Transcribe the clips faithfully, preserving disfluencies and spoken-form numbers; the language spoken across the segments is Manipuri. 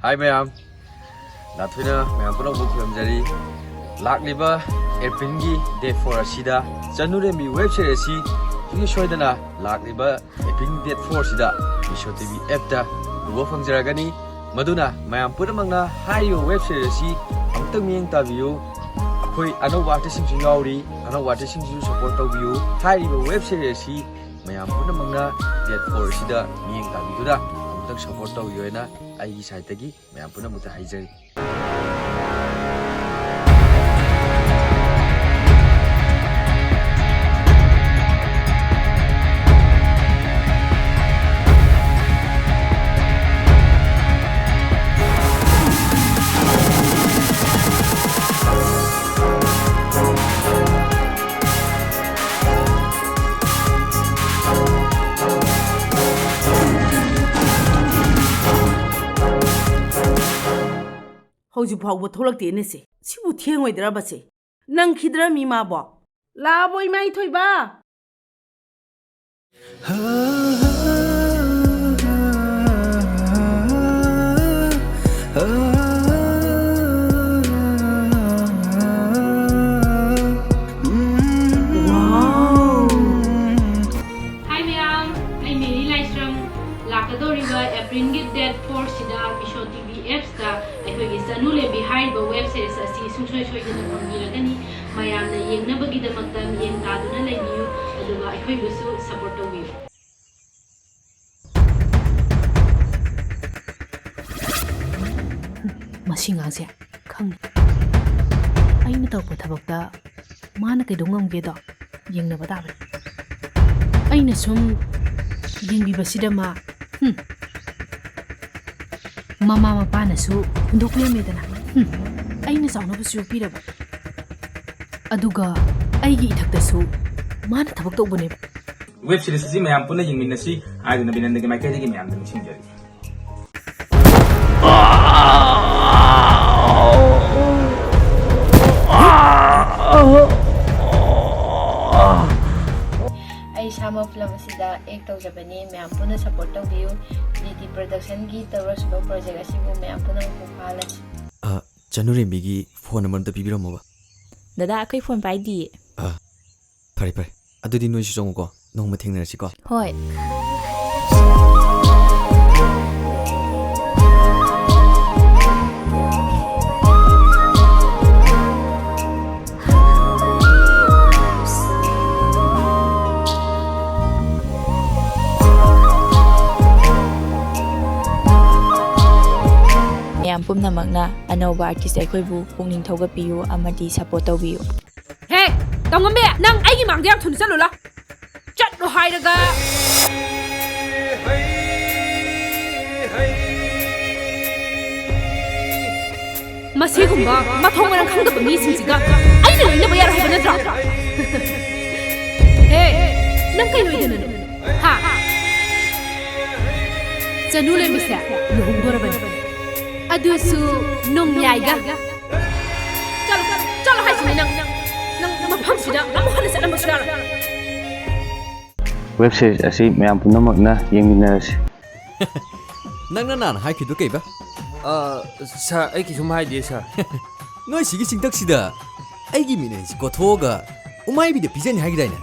ꯍꯥꯏ ꯃꯌꯥꯝ, ꯅꯥꯊꯣꯏꯅ ꯃꯌꯥꯝ ꯄꯨꯝꯅꯃꯛꯄꯨ ꯈꯨꯔꯨꯝꯖꯔꯤ꯫ ꯂꯥꯛꯂꯤꯕ ꯑꯦꯄ꯭ꯔꯤꯜꯒꯤ ꯗꯦꯠ ꯐꯣꯔ ꯑꯁꯤꯗ ꯆꯅꯨꯔꯦꯝꯕꯤ ꯋꯦꯕ ꯁꯤꯔꯤꯁ ꯑꯁꯤ ꯁꯨꯡꯁꯣꯏ ꯁꯣꯏꯗꯅ ꯂꯥꯛꯂꯤꯕ ꯑꯦꯄ꯭ꯔꯤꯜ ꯗꯦꯠ ꯐꯣꯔꯁꯤꯗ ꯃꯤꯁꯣ ꯇꯤ ꯚꯤ ꯑꯦꯞꯇ ꯎꯕ ꯐꯪꯖꯔꯒꯅꯤ꯫ ꯃꯗꯨꯅ ꯃꯌꯥꯝ ꯄꯨꯝꯅꯃꯛꯅ ꯍꯥꯏꯔꯤꯕ ꯋꯦꯕ ꯁꯤꯔꯤꯁ ꯑꯁꯤ ꯑꯃꯨꯛꯇꯪ ꯃꯤꯠꯌꯦꯡ ꯇꯥꯕꯤꯌꯨ꯫ ꯑꯩꯈꯣꯏ ꯑꯅꯧꯕ ꯑꯥꯔꯇꯤꯁꯁꯤꯡꯁꯨ ꯌꯥꯎꯔꯤ, ꯑꯅꯧꯕ ꯑꯥꯔꯇꯤꯁꯁꯤꯡꯁꯤꯁꯨ ꯁꯄꯣꯔꯠ ꯇꯧꯕꯤꯌꯨ꯫ ꯍꯥꯏꯔꯤꯕ ꯋꯦꯕ ꯁꯤꯔꯤꯁ ꯑꯁꯤ ꯃꯌꯥꯝ ꯄꯨꯝꯅꯃꯛꯅ ꯗꯦꯠ ꯐꯣꯔ ꯑꯁꯤꯗ ꯃꯤꯠꯌꯦꯡ ꯇꯥꯕꯤꯗꯨꯅ ꯑꯃꯨꯛꯇꯪ ꯁꯄꯣꯔꯠ ꯇꯧꯕꯤꯌꯨ ꯍꯥꯏꯅ ꯑꯩꯒꯤ ꯁꯥꯏꯠꯇꯒꯤ ꯃꯌꯥꯝ ꯄꯨꯝꯅꯃꯛꯇ ꯍꯥꯏꯖꯔꯤ꯫ ꯍꯧꯖꯤꯛ ꯐꯥꯎꯕ ꯊꯣꯛꯂꯛꯇꯦꯅꯦ ꯁꯦ꯫ ꯁꯤꯕꯨ ꯊꯦꯡꯉꯣꯏꯗ꯭ꯔꯕ ꯁꯦ? ꯅꯪꯈꯤꯗ꯭ꯔꯃꯤ ꯃꯥꯕꯣ? ꯂꯥꯛꯑꯕꯣ ꯏꯃꯥ ꯏꯊꯣꯏꯕ? Hi ꯃꯌꯥꯝ, ꯑꯩ ꯃꯦꯔꯤ ꯂꯥꯏꯁ꯭ꯔꯝ꯫ ꯂꯥꯛꯀꯗꯧꯔꯤꯕ ꯑꯦꯄ꯭ꯔꯤꯜꯒꯤ ꯗꯦꯠ ꯐꯣꯔꯁꯤꯗ ꯃꯤꯁꯣ ꯇꯤ ꯚꯤ ꯑꯦꯞꯁꯇ ꯑꯩꯈꯣꯏꯒꯤ ꯆꯅꯨ ꯂꯦꯝꯕꯤ ꯍꯥꯏꯔꯤꯕ ꯋꯦꯕ ꯁꯤꯔꯤꯁ ꯑꯁꯤ ꯁꯨꯡꯁꯣꯏ ꯁꯣꯏꯗꯅ ꯐꯪꯕꯤꯔꯒꯅꯤ꯫ ꯃꯌꯥꯝꯅ ꯌꯦꯡꯅꯕꯒꯤꯗꯃꯛꯇ ꯃꯤꯠꯌꯦꯡ ꯇꯥꯗꯨꯅ ꯂꯩꯕꯤꯌꯨ, ꯑꯗꯨꯒ ꯑꯩꯈꯣꯏꯕꯨꯁꯨ ꯁꯄꯣꯔꯠ ꯇꯧꯕꯤꯌꯨ꯫ ꯃꯁꯤ ꯉꯥꯡꯁꯦ ꯈꯪꯉꯤ꯫ ꯑꯩꯅ ꯇꯧꯔꯛꯄ ꯊꯕꯛꯇ ꯃꯥꯅ ꯀꯩꯗꯧ ꯉꯝꯒꯦꯗꯣ ꯌꯦꯡꯅꯕ ꯇꯥꯕꯅꯤ꯫ ꯑꯩꯅ ꯁꯨꯝ ꯌꯦꯡꯕꯤꯕꯁꯤꯗ ꯃꯥ, ꯍꯨꯝ, ꯃꯃꯥ ꯃꯄꯥꯅꯁꯨ ꯍꯨꯟꯗꯣꯛꯄꯤꯔꯝꯃꯦꯗꯅ, ꯍꯨꯝ, ꯑꯩꯅ ꯆꯥꯎꯅꯕꯁꯨ ꯌꯣꯛꯄꯤꯔꯕ, ꯑꯗꯨꯒ ꯑꯩꯒꯤ ꯏꯊꯛꯇꯁꯨ ꯃꯥꯅ ꯊꯕꯛ ꯇꯧꯕꯅꯦꯕ꯫ ꯋꯦꯕ ꯁꯤꯔꯤꯁ ꯑꯁꯤ ꯃꯌꯥꯝ ꯄꯨꯟꯅ ꯌꯦꯡꯃꯤꯟꯅꯁꯤ ꯍꯥꯏꯗꯨꯅ ꯕꯤꯅꯟꯗꯒꯤ ꯃꯥꯏꯀꯩꯗꯒꯤ ꯃꯌꯥꯝꯗ ꯅꯤꯡꯁꯤꯡꯖꯔꯤ꯫ ꯑꯩ ꯏꯁꯥꯃꯛ ꯐꯤꯂꯝ ꯑꯁꯤꯗ ꯑꯦꯛ ꯇꯧꯖꯕꯅꯤ꯫ ꯃꯌꯥꯝ ꯄꯨꯟꯅ ꯁꯄꯣꯔꯠ ꯇꯧꯕꯤꯌꯨ꯫ ꯕꯤ ꯇꯤ ꯄ꯭ꯔꯗꯛꯁꯟꯒꯤ ꯇꯔꯨꯛꯁꯨꯕ ꯄ꯭ꯔꯣꯖꯦꯛ ꯑꯁꯤꯕꯨ ꯃꯌꯥꯝ ꯄꯨꯝꯅꯃꯛꯄꯨ ꯐꯥꯍꯜꯂꯁꯤ꯫ ꯑ, ꯆꯅꯨꯔꯦꯝꯕꯤꯒꯤ ꯐꯣꯟ ꯅꯝꯕꯔ ꯑꯝꯇ ꯄꯤꯕꯤꯔꯝꯃꯣꯕ꯫ ꯗꯗꯥ, ꯑꯩꯈꯣꯏ ꯐꯣꯟ ꯄꯥꯏꯗꯤꯌꯦ꯫ ꯑ, ꯐꯔꯦ, ꯐꯔꯦ꯫ ꯑꯗꯨꯗꯤ ꯅꯣꯏꯁꯨ ꯆꯪꯉꯨꯀꯣ꯫ ꯅꯣꯡꯃ ꯊꯦꯡꯅꯔꯁꯤꯀꯣ꯫ ꯍꯣꯏ꯫ ꯃꯌꯥꯝ ꯄꯨꯝꯅꯃꯛꯅ ꯑꯅꯧꯕ ꯑꯥꯔꯇꯤꯁ ꯑꯩꯈꯣꯏꯕꯨ ꯄꯨꯛꯅꯤꯡ ꯊꯧꯒꯠꯄꯤꯌꯨ ꯑꯃꯗꯤ ꯁꯄꯣꯔꯠ ꯇꯧꯕꯤꯌꯨ꯫ ꯍꯦ, ꯇꯧꯉꯝꯕꯤ, ꯅꯪ ꯑꯩꯒꯤ ꯃꯥꯡꯗ ꯌꯥꯝ ꯊꯨꯅ ꯆꯠꯂꯨ ꯂꯥꯎ꯫ ꯆꯠꯂꯣ ꯍꯥꯏꯔꯒ꯫ ꯃꯁꯤꯒꯨꯝꯕ ꯃꯊꯣꯡ ꯃꯔꯝ ꯈꯪꯗꯕ ꯃꯤꯁꯤꯡꯁꯤꯒ ꯑꯩꯅ ꯂꯣꯏꯅꯕ ꯌꯥꯔꯣꯏ ꯍꯥꯏꯕ ꯅꯠꯇ꯭ꯔꯣ? ꯍꯦ, ꯅꯪ ꯀꯩ ꯑꯣꯏꯗꯅꯅꯣ? ꯍꯥ? ꯆꯅꯨ ꯂꯦꯝꯕꯤꯁꯦ ꯂꯨꯍꯣꯡꯗꯣꯔꯕꯅꯤ꯫ ꯑꯗꯨꯁꯨ ꯅꯣꯡꯌꯥꯏꯒ꯫ ꯆꯠꯂꯣ, ꯆꯠꯂꯣ ꯍꯥꯏꯁꯤꯅꯤ ꯅꯪ꯫ ꯅꯪ ꯃꯐꯝꯁꯤꯗ ꯑꯃꯨꯛ ꯍꯟꯅ ꯆꯠꯂꯝꯕꯁꯨ ꯌꯥꯔꯣꯏ꯫ ꯋꯦꯕ ꯁꯤꯔꯤꯁ ꯑꯁꯤ ꯃꯌꯥꯝ ꯄꯨꯝꯅꯃꯛꯅ ꯌꯦꯡꯃꯤꯟꯅꯔꯁꯤ꯫ ꯅꯪꯅ ꯅꯍꯥꯟ ꯍꯥꯏꯈꯤꯗꯨ ꯀꯩꯕ? ꯑ, ꯁꯥꯔ, ꯑꯩ ꯀꯩꯁꯨꯝ ꯍꯥꯏꯗꯦ, ꯁꯥꯔ꯫ ꯅꯣꯏ ꯁꯤꯒꯤ ꯆꯤꯡꯊꯛꯁꯤꯗ ꯑꯩꯒꯤ ꯃꯤꯠ ꯑꯅꯤꯁꯤ ꯀꯣꯊꯣꯛꯑꯒ ꯎꯃꯥꯏꯕꯤꯗ ꯄꯤꯖꯅꯤ ꯍꯥꯏꯈꯤꯗꯥꯏꯅꯦ?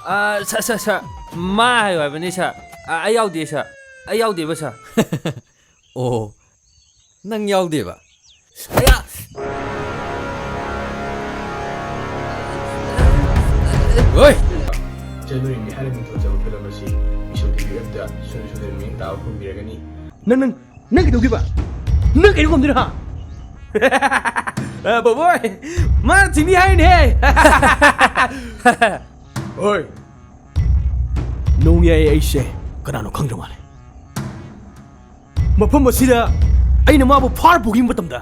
ꯑ, ꯁꯥꯔ, ꯁꯥꯔ, ꯁꯥꯔ, ꯃꯥ ꯍꯥꯏꯌꯨ ꯍꯥꯏꯕꯅꯤ, ꯁꯥꯔ꯫ ꯑ, ꯑꯩ ꯌꯥꯎꯗꯦ, ꯁꯥꯔ꯫ ꯑꯩ ꯌꯥꯎꯗꯦꯕ, ꯁꯥꯔ꯫ ꯑꯣ, ꯅꯪ ꯌꯥꯎꯗꯦꯕ? ꯑꯌꯥ! ꯍꯣꯏ! ꯆꯅꯨꯔꯦꯝꯕꯤ ꯍꯥꯏꯅ ꯃꯤꯡꯊꯣꯟꯖꯕ ꯐꯤꯂꯝ ꯑꯁꯤ ꯃꯤꯁꯣ ꯇꯤ ꯚꯤ ꯑꯦꯞꯇ ꯁꯣꯏꯗꯅ ꯁꯣꯏꯗꯅ ꯃꯤꯠꯌꯦꯡ ꯇꯥꯕ ꯐꯪꯕꯤꯔꯒꯅꯤ꯫ ꯅꯪ, ꯅꯪ, ꯅꯪ ꯀꯩꯗꯧꯗꯣꯏꯕ? ꯅꯪ ꯀꯩꯅꯣ ꯉꯝꯗꯣꯏꯅꯣ, ꯍꯥ? ꯑ, ꯕꯣꯕꯣꯏ, ꯃꯥꯅ ꯊꯤꯡꯅꯤ ꯍꯥꯏꯅꯦ꯫ ꯍꯣꯏ, ꯅꯣꯡꯌꯥꯏ ꯑꯩꯁꯦ ꯀꯅꯥꯅꯣ ꯈꯪꯗ꯭ꯔ ꯃꯥꯜꯂꯦ꯫ ꯃꯐꯝ ꯑꯁꯤꯗ ꯑꯩꯅ ꯃꯥꯕꯨ ꯐꯥꯔ ꯄꯨꯈꯤꯕ ꯃꯇꯝꯗ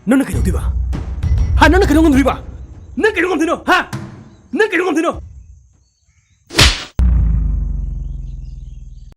ꯅꯪꯅ ꯀꯩꯗꯧꯗꯣꯏꯕ? ꯍꯥ, ꯅꯪꯅ ꯀꯩꯗꯧ ꯉꯝꯗꯣꯏꯕ? ꯅꯪ ꯀꯩꯗꯧ ꯉꯝꯗꯣꯏꯅꯣ? ꯍꯥ? ꯅꯪ ꯀꯩꯗꯧ ꯉꯝꯗꯣꯏꯅꯣ?